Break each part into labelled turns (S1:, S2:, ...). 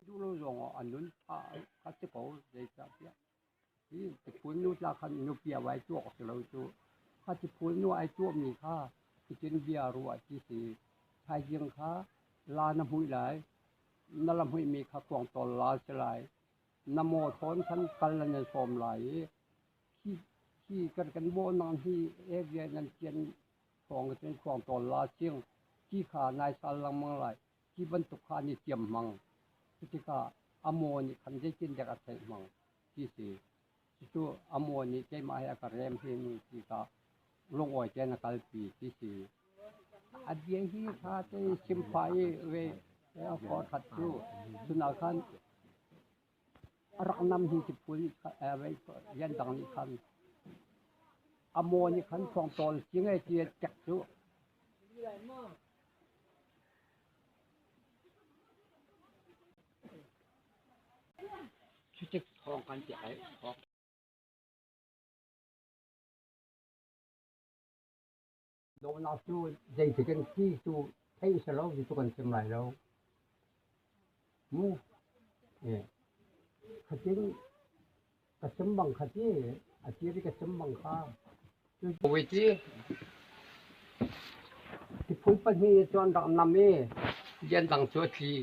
S1: Duh lo zong ah a nun tha kha si ko. Zeicahtiah hi tiphul nu tla khan nupi a vai tuak si lo cu. Kha tiphul nu ai tuahmi kha cutin bia ruah ti si. Thaizing kha la na hmuih lai. Na la hmuihmi kha kuangtawl la si lai. Na maw thawn khan kal nan i sawm lai i hi, hi kan kan bawhnak hi area nan tian thawng cun khuangtawl la cing ti kha nai sal lengmang lai. Hi bantuk kha an i tiam hmang. Cutikah a maw nih khan zeitindah a theih hmang ti si. Cucu a maw nih keimah he a ka rem himi ti kha lungawi tein a kalpi ti si. A bia hi ṭha tein chimfah i ve a forh ṭhat cu cun ah khan a rak nam hi tiphul rian dang nih khan a maw nih khan khuangtawl ci ngei ti tek cu. Cutik thawng kan ti ai. Dawhnak cu zeitik in ti cu theih si lo ti cu kan chim lai lo. Mu khatin ka chim bang kha ti a tir i ka chim bang kha. Cu Tiphul pahnih cu an rak nam i rian dang cu a tli.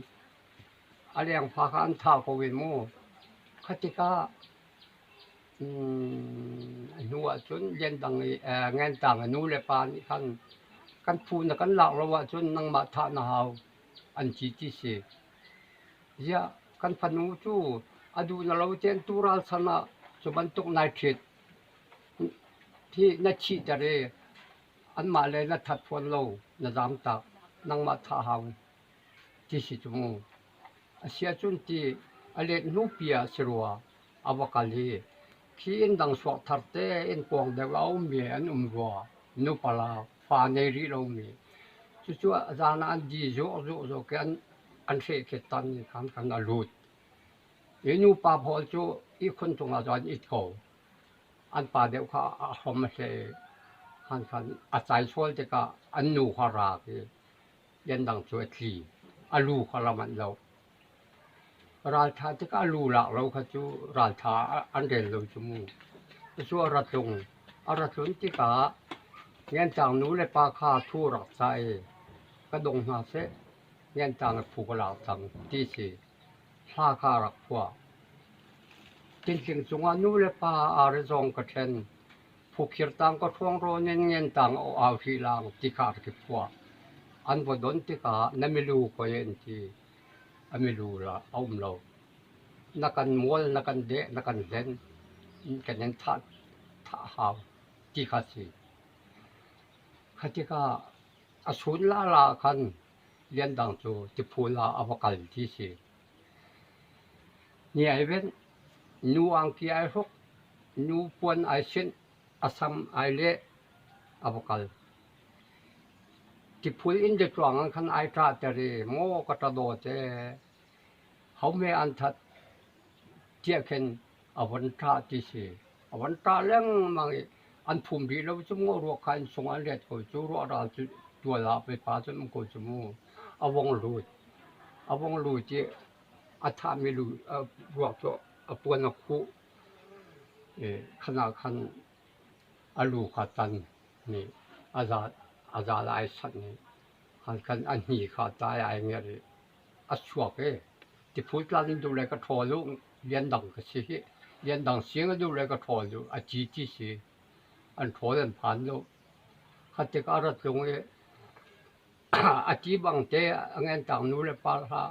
S1: A lengfa kha an thah ko i mu. Kha tikah a hnu ahcun rian dang i ngentang i nu le pa nih khan kan phu na kan lak lo ahcun nangmah thah na hau an ti ti si. Ziah kan fanu cu a duh na lo tein tu ralchan ah cu bantuk nai ṭhit. Hi na thihter i anmah le na that fawn lo, na zaamtak, nangmah thah hau ti si cu mu. A si ahcun ti a let hnupi ah si rua a va kal i khi inn dang suak thar te inn kuang deuh a ummi an um rua, nupala fa nei rih lomi. Cucu zan ah an di zuak zuak zuak i an hreh khi tan in khan kan a lut. Hi nupa pawl cu ihkhun cungah cun an it ko. An pa deuh kha a hrom a hleh i han khan a cai sual tikah an nu kha a raak i riandang cu a tli. A lu kha la manh lo. Ralṭha tikah a lu lak lo kha cu ralṭha an rel lo cu mu. Cucu a ra tlung. A ra tlun tikah Ngiantlang nu le pa kha thu rak cah i ka dong hna seh, Ngiantlang i phu ka lak cang ti si. Hla kha a rak phuah. Tintling cungah nu le pa ar i zawng ka ṭhen. Phukhir tang ka hruang rawn in ngen tang a au hrih lang ti kha a rak i phuah. An va don tikah na milu koi an ti. A milu la a um lo. Na kan mual, na kan deh, na kan hlen, kan in thah, thah hau ti kha si. Kha tikah a sun lala khan Liandang cu tiphul ah a va kal ti si. Ni ai venh, nu angki ai hruk, nu puan ai sinh, a sam ai leh, a va kal. Tiphul inn tluang ah khan ai ṭahter i maw ka ṭa dawt ee, Hohme an that tiah khin a von ṭah ti si. A von ṭah lengmang i an phum rih lo cu mu ruak kha innchung an let ko cu ruahral cu tual ah mipa cu an um ko cu mu. A vong lut. A vong lut i a thahmi lu ruak cu a puan a khuh i khan ah khan a lu kha tan nih a zal ai sanh i khan khan a hni kha tai ai ngerh i a chuak i tiphul tlan in duh le ka ṭhawl u, rian dang ka si hih. Rian dang siang a duh le ka ṭhawl u, a ci ti si. An ṭhawl an phan lo. Kha tikah a ra tlung i a ti bang te a ngentang nu le pa hla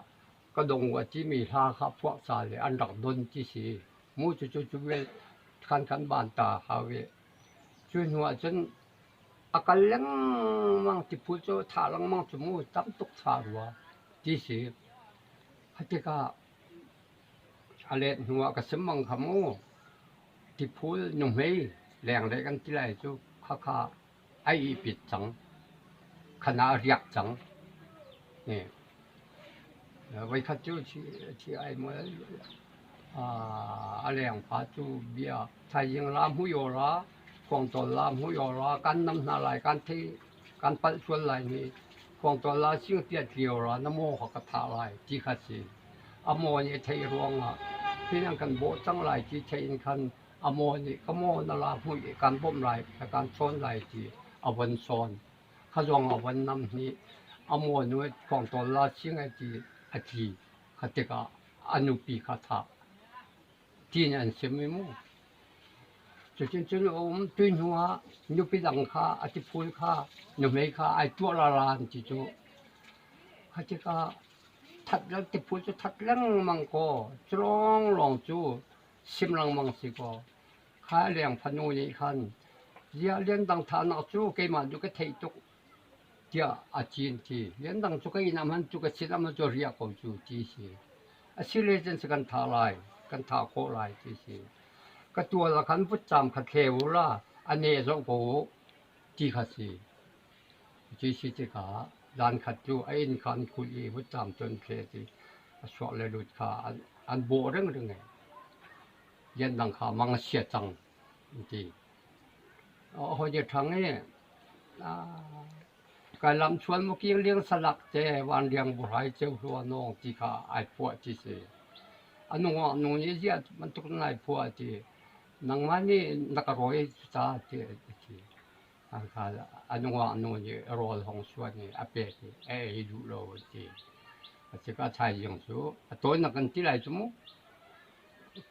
S1: ka dong u a timi hla kha phuah ca le an rak don ti si. Mu cucu cu vial khan kan ban ta hau i cu hnu ah cun A kal lengmang tiphul cu a thah lengmang cu mu tam tuk thah rua ti si. Kha tikah a let hnu ah ka sim bang kha mu tiphul nuhmei lengleh kan ti lai cu khakha a ihpit cang. Khan ah a riak cang. Voikhat cu thi ai mual a lengpa cu bia thaizing la hmui aw la Khuangcawl la hmui aw la kan nam hna lai kan thei kan palh sual lai ni Khuangcawl la singtiat lio la na maw kha ka thah lai ti kha si. A maw nih a theih ruangah hin an kan bawh cang lai ti theih in khan a maw nih ka maw na la hmuih i kan bawmh lai, ka kan chawn lai ti a von sawn. Kha zong a von nam hnih. A maw nu khuangtawl la sing ai ti a tli. Kha tikah a nupi kha thah. Tiin an sim i mu. Cutin cun a um. Tui hnu ah nupi dang kha a tiphul kha nuhmei kha ai tuah lala an ti cu. Kha tikah that le tiphul cu that lengmang kaw cu lawnglawng cu sim lengmang si kaw kha leng fanu nih khan ziah liandang thahnak cu keimah cu ka theih tuk tiah a cin ti. Liandang cu ka inn ah hmanh cu ka sin ah hmanh cu riah ko cu ti si. Asile cun si kan thah lai, kan thah khawh lai ti si. Ka tual ah khan vutcaam kha thle u la, a neh zoh ko u ti kha si. Cu si tikah zan khat cu a inn kha an kulh i vutcaam cu an thlet i a chuak le lut kha an bawh ringring i liandang kha mang a chia cang an ti. Hawi nih ṭhang i kai lamchuan maw king liang salak te vanriang buhrai ceu hlua nawng ti kha ai phuah ti si. A nungak nu nih ziah bantuk in ai phuah ti. Nangmah nih na ka rawi ca ti a ti. A nungak nu nih rawl hong suan i a pek i a ei duh lo a ti. A tikah thaizing cu a tawinak kan ti lai cu mu.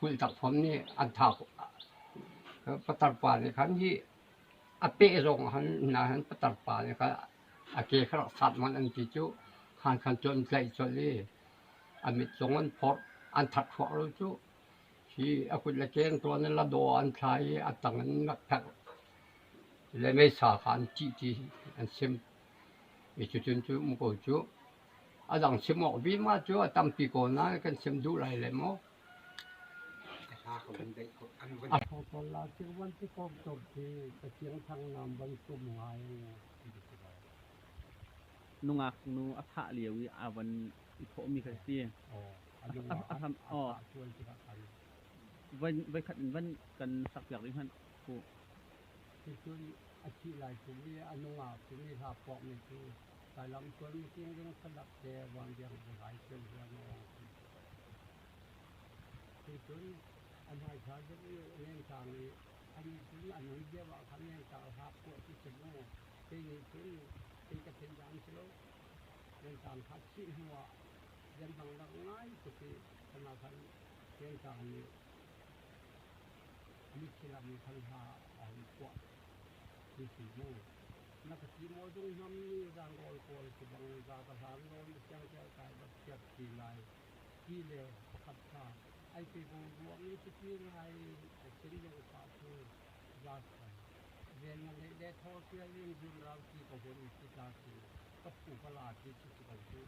S1: Kulh tak fom nih an thah. Patar pa nih khan hi a peh zong han na han patar pa nih khan a ke kha rak sat man an ti cu khan khan cu an tlaih colh i a mit zong an phorh an that hruak lo cu. Hi a kut le keng tuan in ladaw an thlai i a tang in rak pherh le meisa kha an ṭih ti an sim. I cucun cu um ko cu. A dang chim awk vima cu a tampi ko nain kan chim duh lai le maw. A
S2: Nungak nu a thah lio i aa von i thawhmi kha si. Voikhat in van kan sakpiak rih hmanh.
S1: Cucun a thih lai kum i a nungak cu ni hla phuahmi cu Lailam tuan king ding salak te vanriang buhai ceu huan a ong ti. Cucun a hmaithla deuh i lengtlang i anih cun a nun lio ah khan lengtlang hla phuah ti si mu. Kei nih cun kei ka theih daan si lo. Lengtlang kha thih hnu ah riandang rak ngai tuk i kana khan lengtlang nih mitthli lam khan hla a hun phuah ti si mu. Na ka ti maw dung hnam ni zan rawl kawl si bang za ka hlan rawl na siang kel kai bat chiat ti lai ti le pakhat kha ai pe bu ruang i cuti ngai a thinlung fa cu za sai ven na neih le thaw tial in zun rau ti ka hun ti ta si ka phu ka la ti si ko cu.